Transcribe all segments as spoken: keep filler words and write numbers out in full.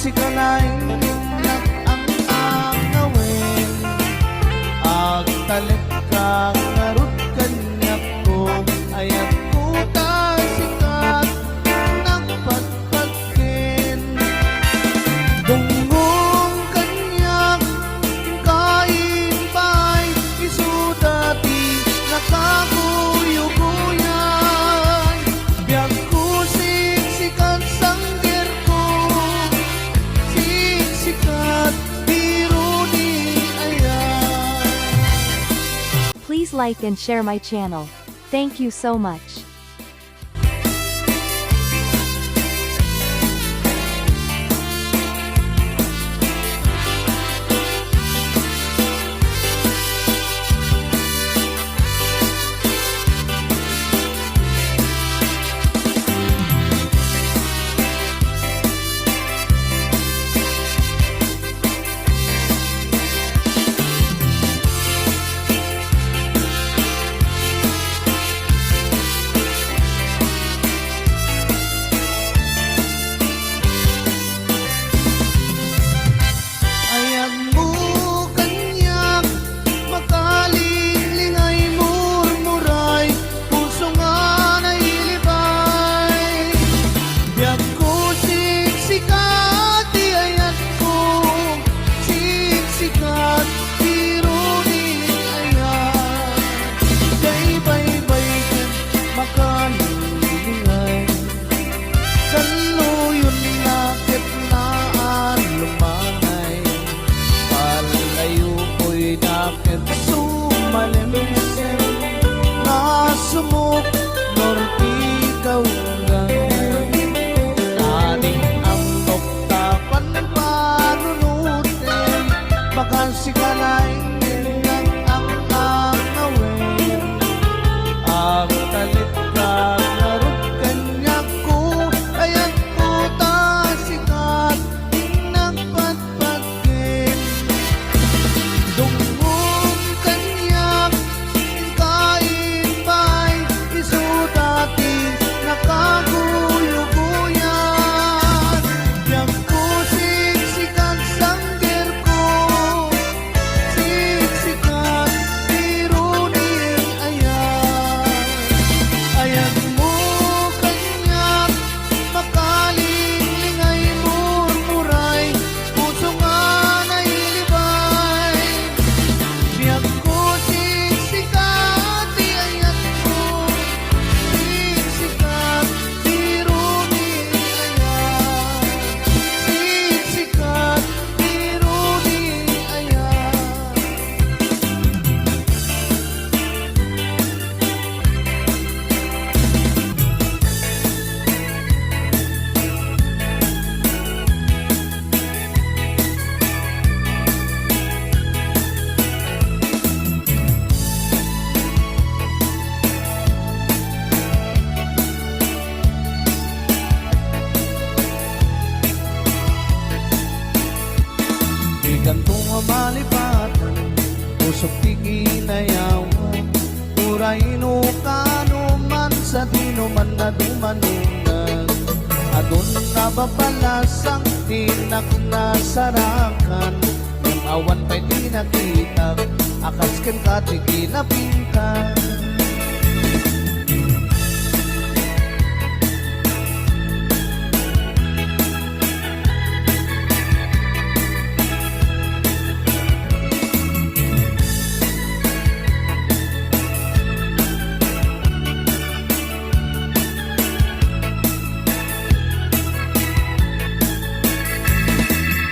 Sika laeng ti nag-ang-angawen. Agtalekka ngarud kaniak ko, ayatko ta sika ti nagpatpatgen. Dungngong kaniak, inka imbay, isuda ti nakaguyugoyan. Biagko siksika, sanggerko, siksika, biro ni ayat. Please like and share my channel. Thank you so much. Ayatmo kaniak, makalingling a murmuray, puso nga nailibay. Biagko siksika ti ayatko, siksika ti biro ni ayat. Daybaybay ket makalinglinglingay. Saluyonna ket naan lumanay. Palayukoyna ket sumalemsem. Nasumok norte kaunay. Naning ammok ta panpanunotem. Makasika laeng ti nag-ang-angawen. Agtalekka ngarud kaniak ko, ayatko ta sika ti nagpatpatgen. Dungngong kaniak, inka imbay, isuda ti nakaguyugoyan. Biagko siksika, sanggerko, siksika, biro ni ayat. Ayatmo kaniak, makalingling a murmuray, puso nga nailibay. Biagko siksika ti ayatko, siksika ti biro ni ayat, siksika ti biro ni ayat. Dikanto nga malipatan, usok ti kinayawak. Uray no kaano man, sadino man a dumanunan. Adun a babalasang ti naknasarakan, ngem awan pay ti nakitak a kas kenka ti kinapintas.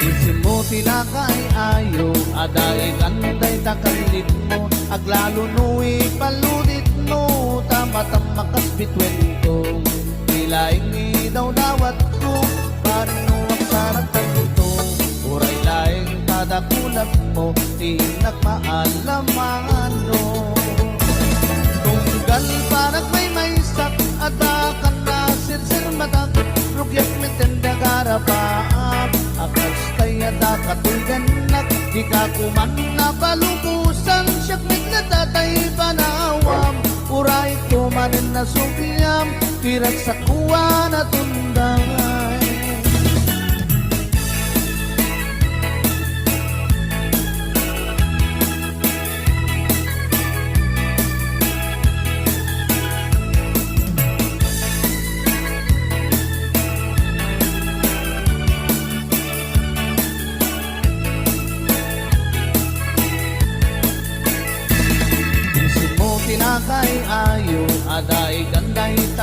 Isimmo ti nakaay-ayo a daigan dayta kallitmo, aglalo no ipaluditmo, ta matam a kas bituenko. Ti laeng idawdawatko, paano agsaratanto? Uray laeng ta dakulapmo, ti innak maalamano. Tunggal panagmaymaysak, adda kan nasirsirmatak, rugiak met ti agarapaak, a kasta aya ta katuy-ennak, dika koma napalubosan, siak met ti tatay panawam, uray koma nen nasukliam, ti ragsakko a natunday.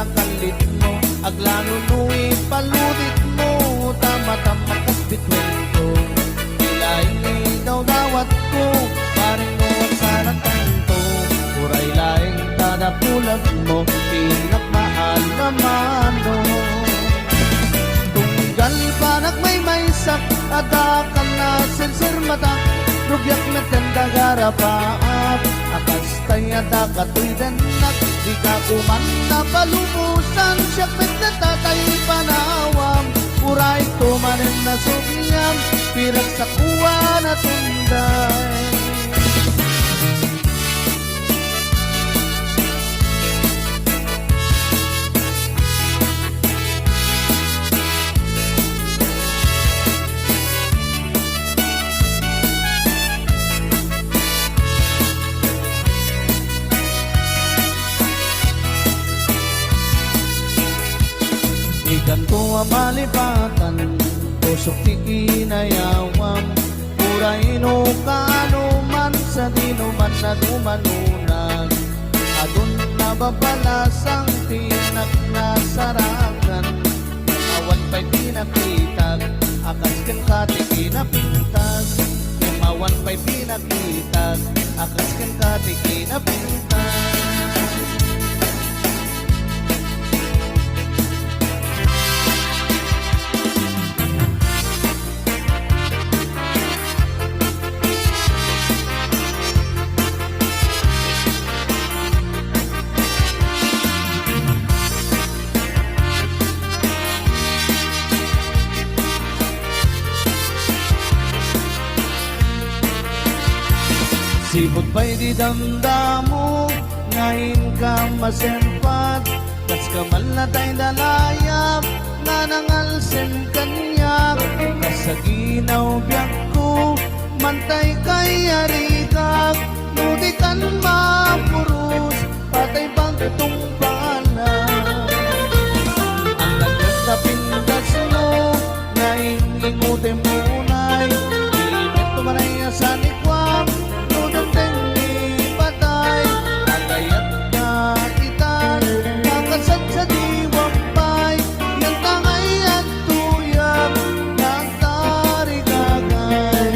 Kallitmo, aglalo no ipaluditmo, tama-tama kas bituenko. Ilaing idawdawatko, paringo, agsarakanto. Uray laeng ta dakulagmo, pinakmaalamanno. Tunggal panagmaymaysak, adda kan nasirsirmatak, rugiak met ken dagarapaak, a kas tay adda katoy dennak, dika koma napalumusan, siak met ni tatay panawam, uray to manen nasukniam, piragsakuan a tunday. Dikanto a malipatan, pusok ti kinayawam. Uray no kaano man, sadino man nadumanunag, adun nababalasang ti innak nasarakan. Awan pay pinakitak a kas kenka ti kinapintas. Ngem awan pay pinakitak a kas kenka ti kinapintas. Sipud pay di damdamo nga inka maserpat, kas kamalnatay da layap nga nangalsem kaniak. Kas aginaw biagko, mantay kay arigak, no dikan mapuros, patay bagtong bala. Ang nagkapintas mo, nga ingimutem unay, di met tumanay a sanikuam, no dumteng ni patay, agayat ka itan, nakasadsadiwam pay, yan tangay agtuyak, nagtarigagay.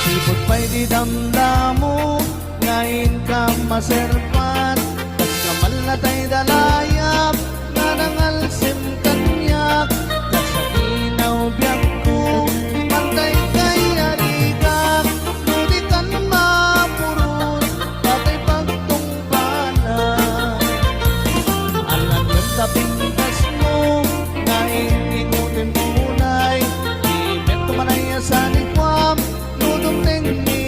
Sipud pay di damdamo, nga inka maserpat, kas kamalnatay da layap, nga nangalsem kaniak, kas aginaw biagko, mantay kay arigak, no dikan mapuros, patay bagtong bala. Alangan ta pintas mo, nga ingimutem unay, di met tumanay a sanikuam, no dumteng ni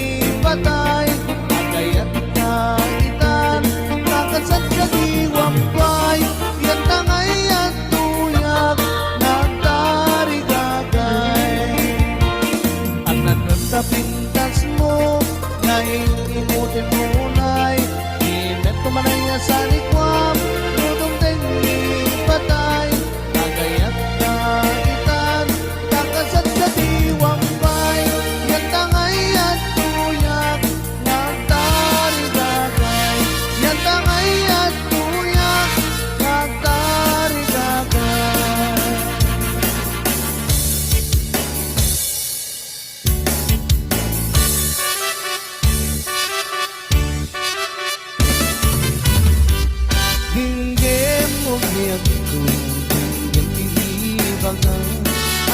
patay, agayat ka itan, nakasadsadiwam pay, yan tangay agtuyak, nagtarigagay. Alangan ta pintas mo, nga ingimutem unay, di met tumanay a sanikuam, no dumteng ni patay, agayat ka itan, nakasadsadiwam pay, yan tangay agtuyak, nagtarigagay, yan tangay agtuyak, nagtarigagay. Dinggem mo biagko, dinggem ti ibaga,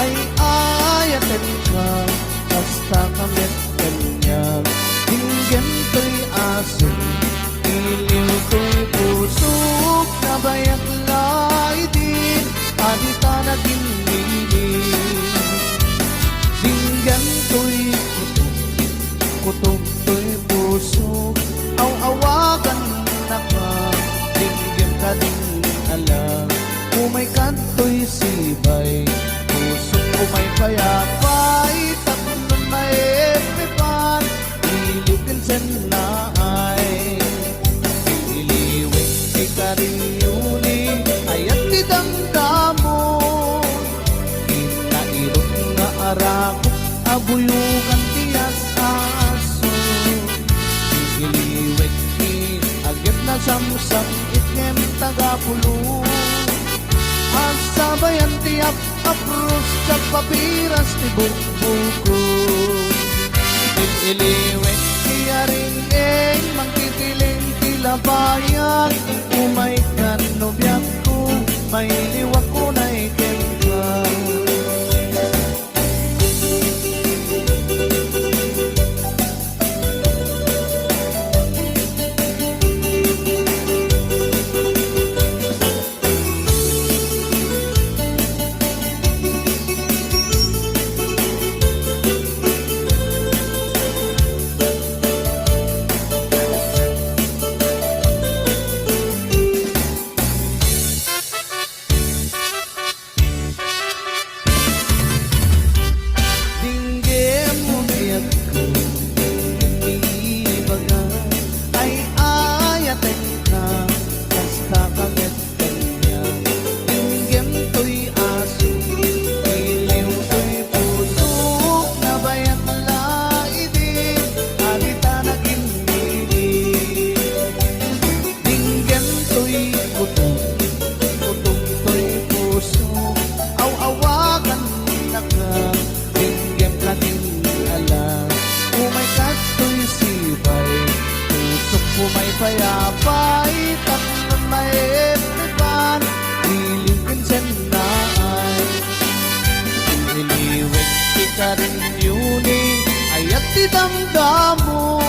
ay-ayatenka, kasta ka met kaniak. Dinggem toy asuk, iliw toy pusok, nabayak la idin, a dita nagimbiling. Dinggem toy kutok, kutok toy pusok, aw-awagannaka, dinggem kadin ala, umay kadtoy sibay, pusok, umay kaya pay, tapno maet Karin Yuni, ayat ti damdamo. Innairut nga arakop a buyogan ti as-aso. Iliwek ti agep nasamsam itnem tagapulo. Agsabayan ti ap-, apros ket papiras ti bukbukon. Iliwek ti aring-eng, mangtitiling ti labayag, umaykan nobiakko, mailiwak unay kenka. Dinggem mo biagko, ibaga, ay-ayatenka, kasta ka met kaniak. Dinggem toy aso, iliw toy puso, nabayag la idi, a dita nagin-idi. Dinggem toy kutom, kutom toy puso, aw-awagannaka, dinggem kadin ala. Umay kadtoy sibay, pusok pumaypayapay, tapno maepripan, iliw ken sennaay. Iliwek ti Karin Yuni, ayat ti damdamo.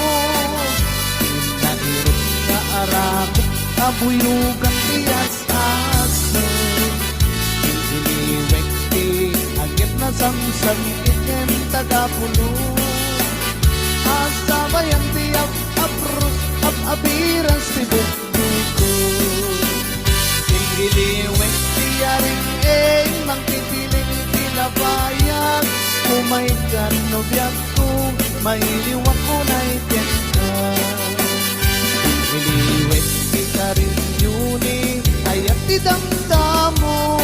Innairut nga arakop a buyogan ti as-aso. Iliwek ti agep nasamsam itnem tagapulo. Agsabayan ti ap-, apros, ap-, apiras ti bukbukon. Iliwek ti aring-eng, mangtitiling ti labayag, umaykan nobiakko, mailiwak unay kenka. Iliwek ti Karin Yuni, ayat ti damdamo.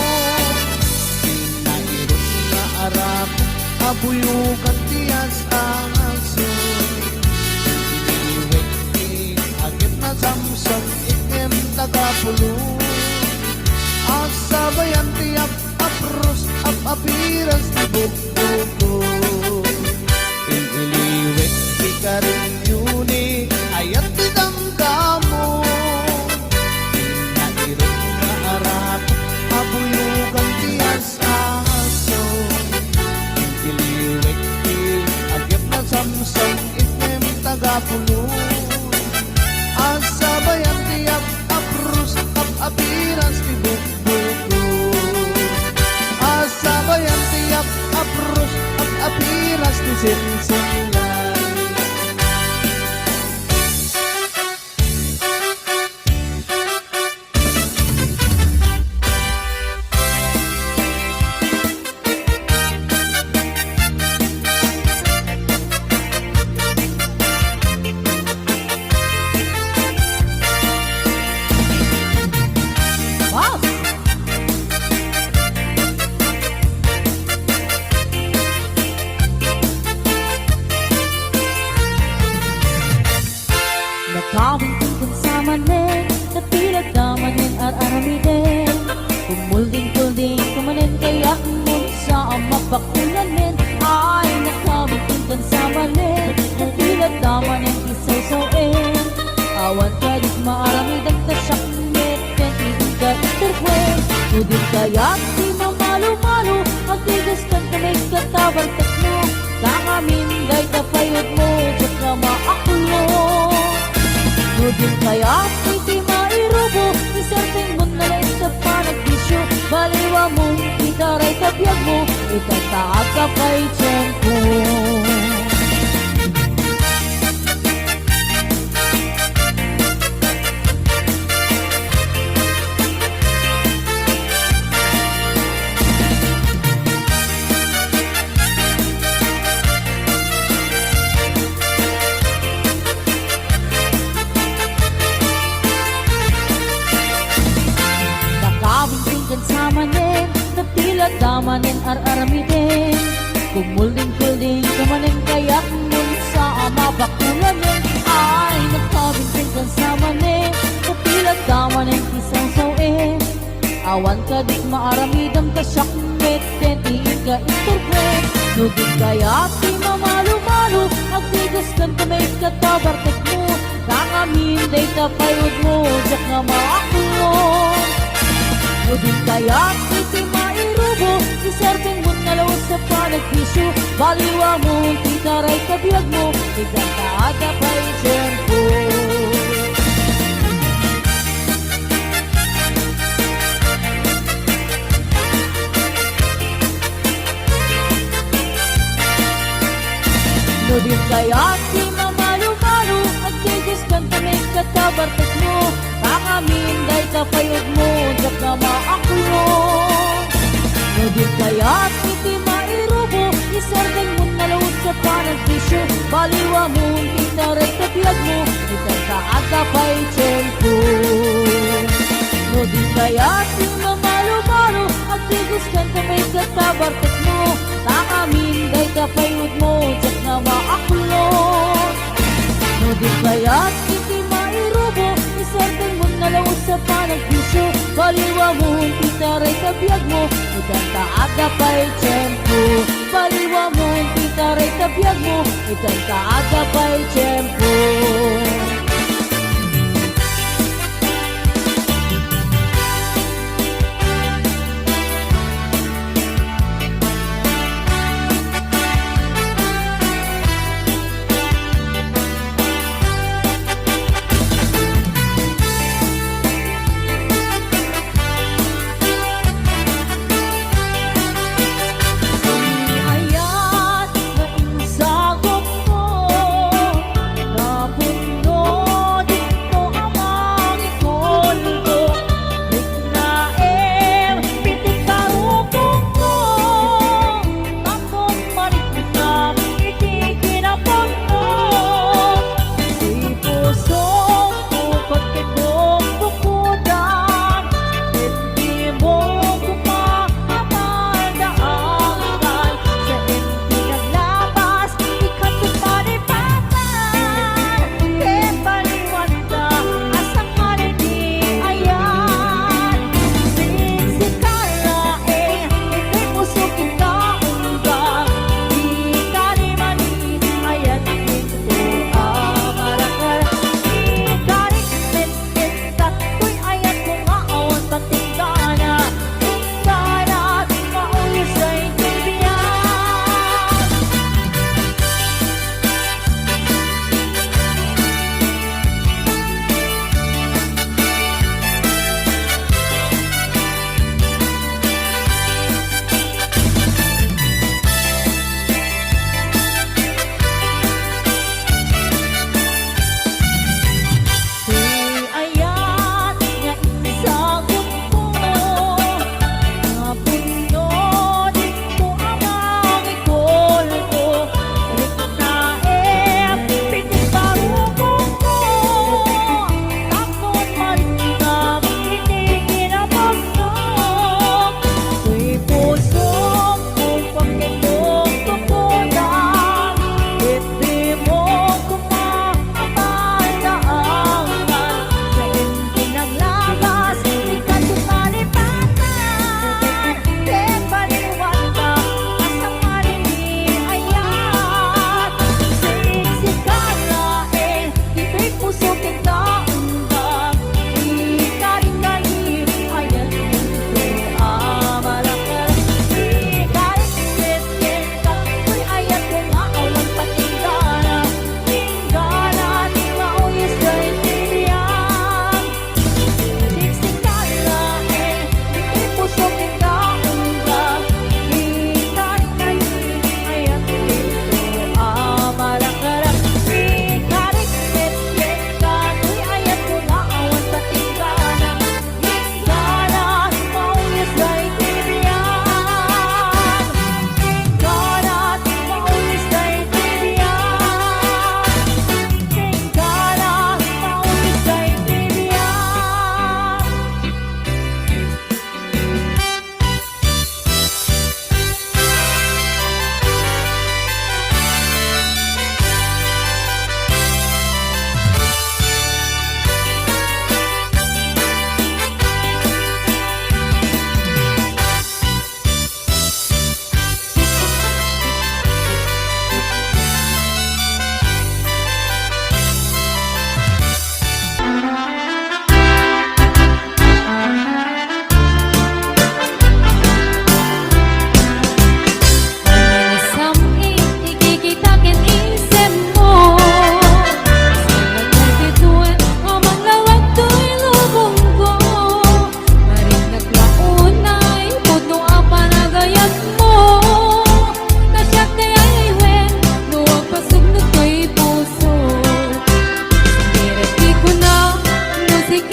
Innairut nga arakop a buyogan ti as-aso. Iliwek ti agep nasamsam itnem tagapulo. Agsabayan ti ap-, apros, ap-, apiras ti bukbukon. Iliwek ti Karin Yuni, ayat ti damdamo. Innairut nga arakop a buyogan ti as-aso. Iliwek ti agep nasamsam itnem tagapulo. Agsabayan ti ap-, apros, ap-, apiras ti bukbukon. Agsabayan ti ap-, apros, ap-, apiras ti sinsinlan. Wow! Nakabingkingkan sa manen, natilada manen ar-aramiden. Kumulding-kulding ka manen, kayatmo sa a mapakulanen. Ay, nakabingkingkan sa manen, natilada manen, isawsawen. Awan kadis maaramidan, ta siak met ken ita interkuen. No di kayat ti mamalumalu, agtigas kan kami ket tabartekmo. Ta ngamin dayta payotmo, diak la maaklo. No di kayat iti mairubo, isertengmon na la iti panagdisio. Baliwamon iti dayta biagmo, ita ta agkapay kenko. Damanen ar-aramiden, kumulding-kulding ka manen, kayatmon sa a mabakulanen. Ay, nagpabinting kan sa manen, kapilan damanen ti sawsaw-en. Awan kadik maaramidam ta siak met ti inka intorpre. No di kayat ti mamalumalu, agdigus kan ta maikkat ta bartekmo. Tangamin dayta payudmo, diak nga maaklon. No di kayat iti mairubo, isardengmon nga laus a panagbisio, baliwamon ti taray ta biagmo, iti adda pay tiempo. No di kayat ti mamalumalu, agdigus kan ta maikkat ta bartekmo. Tangamin dayta payudmo, diak nga maaklon. No di kayat iti mairubo, isardengmon nga laus a panagbisio, baliwamon ti taray ta biagmo, iti adda pay tiempo. No di kayat ti mamalumalu, agdigus kan ta maikkat ta bartekmo. Tangamin dayta payudmo, diak nga maaklon. No di kayat iti mairubo, isardengmon nga laus a panagbisio, baliwamon ti taray ta biagmo, iti adda pay tiempo. Baliwamon ti taray ta biagmo, iti adda pay tiempo.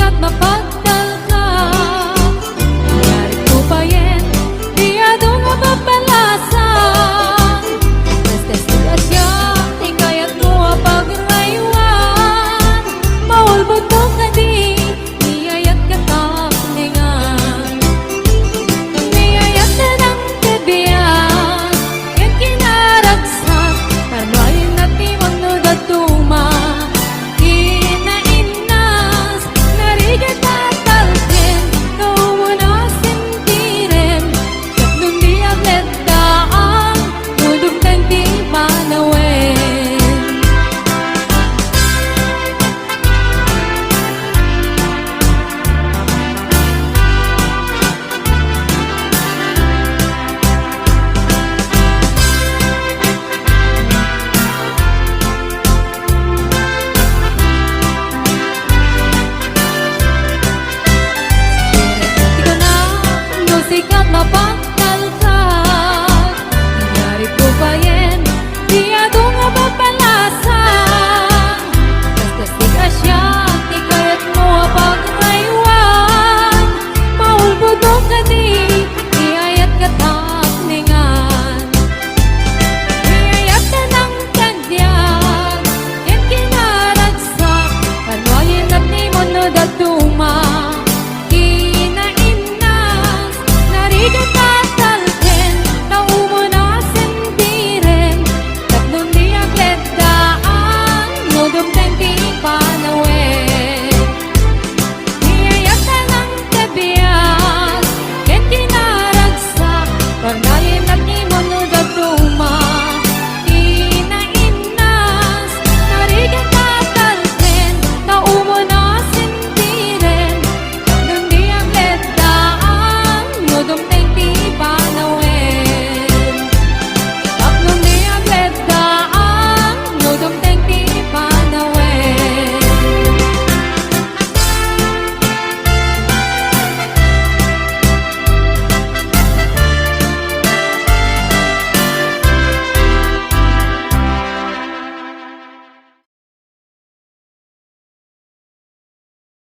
Mapagtalka, ngarud payen, di adu nga